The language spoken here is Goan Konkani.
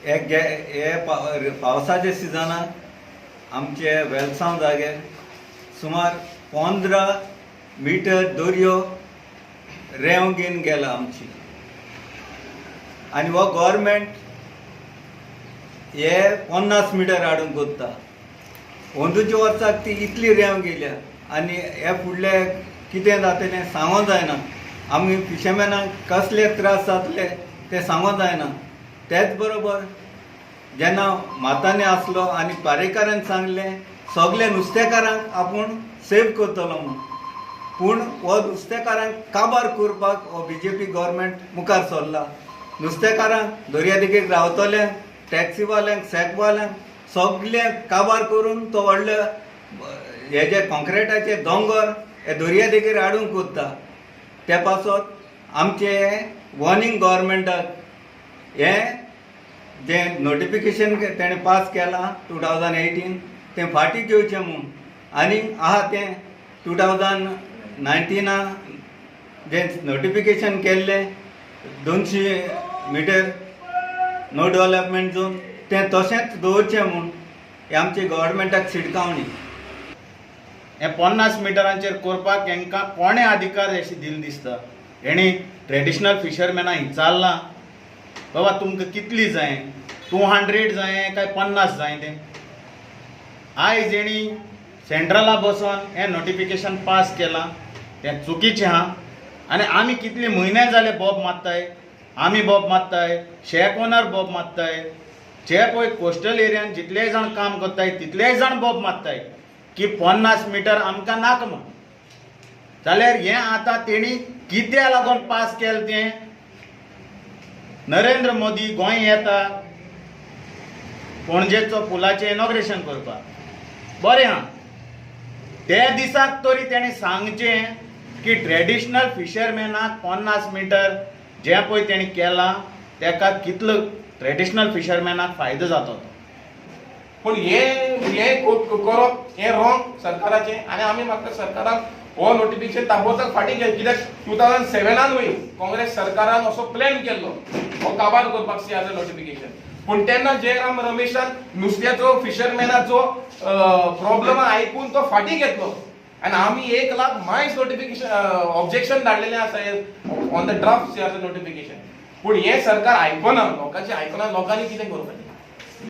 हे गे हे पावसाच्या सिजनाक आमचे वेलसांव जागे सुमार 15 मिटर दर्यो रेंव घेवन गेला आमची. आनी हो गव्हर्मेंट हे 50 मिटर हाडूंक कोत्ता. अंदूच्या वर्साक ती इतली रेंव गेल्या आनी हे फुडले कितें जातलें सांगोंक जायना. आमी फिशरमॅनाक कसले त्रास जातले ते सांगोंक जायना. तेच बरोबर जेन्ना माताने आसलो आनी पारेकारान सांगलें सगळे नुस्तेकारांक आपूण सेव करतलो म्हूण, पूण हो नुस्तेकारांक काबार करपाक हो बीजेपी गव्हर्मेंट मुखार सरला. नुस्तेकारांक दर्यादेगेक रावतल्यांक, टॅक्सीवाल्यांक, सॅकवाल्यांक सगळे काबार करून तो व्हडले हे जे कॉन्क्रिटाचे दोंगर हे दर्यादेगेर हाडूंक कोत्ता. ते पासत आमचे वॉर्निंग गव्हर्मेंटाक हें जें नोटिफिकेशन तेणें पास केलां 2018 तें फाटीं घेवचें म्हूण, आनी आहा तें 2019 जें नोटिफिकेशन केल्लें 200 मिटर नो डेवलपमेंट झोन तें तशेंच दवरचें म्हूण हें आमचे गव्हर्मेंटाक शिटकावणी. हे 50 मिटरांचेर करपाक हेंकां कोणें अधिकार अशें दिले दिसता? हेणी ट्रेडिशनल फिशरमॅनाक विचारलां, बाबा तुमकां कितली जाय, 200 जाय काय 50 जाय तें? आयज हेणी सेंट्रला बसोन हें नोटिफिकेशन पास केलां तें चुकीचें आहा. आनी आमी कितले म्हयने जाले बोब मारताय, आमी बोब मारताय, शॅक ओनर बोब मारताय, जे पळय कोस्टल एरियान जितलेय जाण काम करताय तितलेय जाण बोब मारताय की 50 मिटर आमकां नाका म्हूण. जाल्यार हें आतां तेणी कित्या लागून पास केलें तें? नरेंद्र मोदी गोंय येता पणजेचो पुलाचें इनॉग्रेशन करपाक, बरें आहा, ते दिसाक तरी तेणें सांगचें की ट्रेडिशनल फिशरमॅनाक 50 मिटर जें पळय तेणी केलां तेका कितलो ट्रेडिशनल फिशरमॅनाक फायदो जातो तो. पूण हे हे करप हें रॉंग सरकाराचें. आनी आमी मागता सरकाराक हो नोटिफिकेशन ताबडतोब फाटीं घे, कित्याक 2007 काँग्रेस सरकारान असो प्लॅन केल्लो हो काबार करपाक सीआरझेड नोटिफिकेशन. पूण तेन्ना जयराम रमेशान नुस्त्याचो फिशरमॅनाचो प्रॉब्लम आयकून तो फाटीं घेतलो आनी आमी 1 लाख मायज नोटिफिकेशन ऑब्जेक्शन धाडलेलें आसा on the draft CRZ notification. पूण हें सरकार आयकना, लोकांचें आयकना, लोकांनी कितें करपाचें?